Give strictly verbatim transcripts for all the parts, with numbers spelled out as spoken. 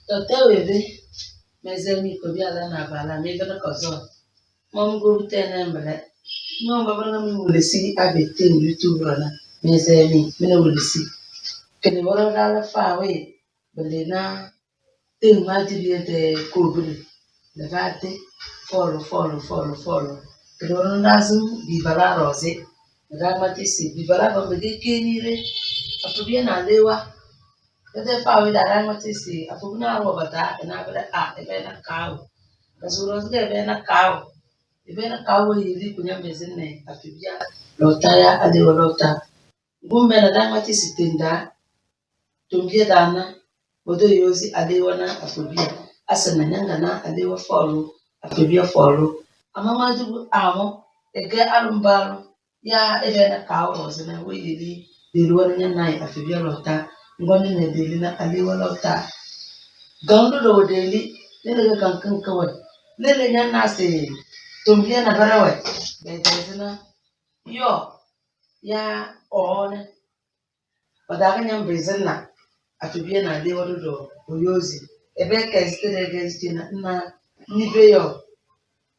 Tɔtɛ webe, mɛzɛ mi kɔbi ala na bala mi bana kɔzɔ. Mɔm go bute na mbele. Nyɔ mbaba na mi wole si abe te YouTube na. Mɛzɛ mi, mi na wole si. Kene wala dala fa we, bele na te ma di bi te ko bele. Le ba te, follow, follow, follow, follow. Kene wala na zum bi bala roze. Le ba ma te si, bi bala ba mbede ke ni re. Afu bi na lewa. Tete fa we dada ŋmati si afu na wo bata ina bele a ebe na kawo. Kasuro si ebe na kawo. Ebe na kawo yili kunya mezin ne afibia. Lota ya alewa lota. Gumbe na da ŋmati si tenda. Tumbie dana. Bodo yozi alewa na afibia. Asana nyanga na alewa folo. Afibia folo. Ama ma dubu amo. Ege alumbalo. Ya ebe na kawo roze na we yeli deli wani nya nai afibia lota. Ngoni ne deli na alewa lota. Gando do deli. Lele ga gankan kawai. Lele nya na se tumbie na bara wai. Be dezina. Yo. Ya one. Wadaka nyam bezina. Afibia na alewa do do. Oyozi. Ebe ka estere ga estere na. Na. Nibe yo.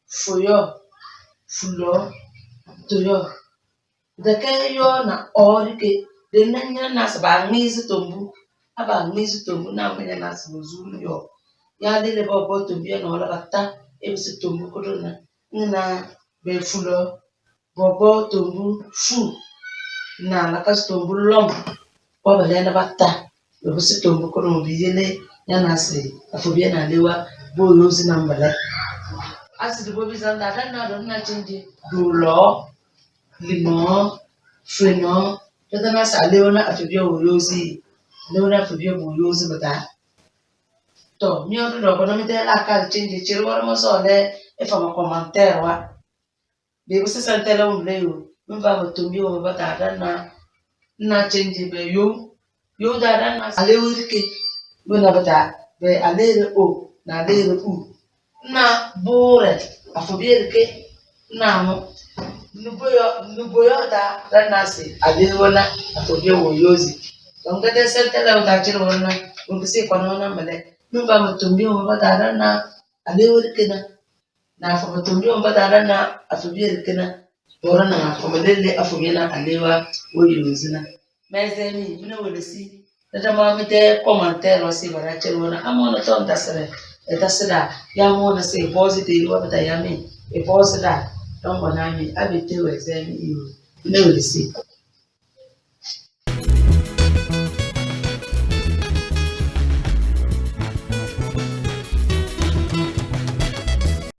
Fo yo. Fulo. To yo. Deke yo na ɔɔri ke, de na nya na se ba ŋmiizi tombu, a ba ŋmiizi tombu na ŋmɛ nya na se bo zulu yo. Ya lele bo bo tombu ya na ɔla ba ta, e bi se tombu kodo na, ŋi na be fulo, bo bo tombu fu, na la ka se tombu lɔm, bo ba le na ba ta. Lobo si tombo kono bi yele nya na se afobia na lewa bo yozi na mbele. Asi di bobi zanda dan na do na chinji do lo limo freno. Tata na sa lewa na afobia wo yozi. Lewa na afobia wo yozi bata. To mi o do do kono mi te la ka chinji chiri wala mo so le e fa mo commentaire wa. Bebo sisa ntele umle yo. Mva matombi wo mabata dana. Na change be yo. Yo da dana. Ale wirike. Yo na bata. Be alere o. Na alere u. Na bore. Afobia rike. Na mo. Nuboyo, nuboyo da dana se. Ale wona. Afobia wo yozi. Donga de sentele o da chiri wona. Mbi se kono na mele. Mva matombi wo mabata dana. Ale wirike na. Na afo matombi wo mabata dana afobia rikina. Bora na afo malele afobia na alewa wo yunzina. Mezeni mina wele si. Dada ma mi te commentaire wa si bara chelo na amo na ton dasere. E daseda ya mo na se bozi de wa bata ya mi. E bozi da. Don bona mi abite wezeni iyo. Mina wele si.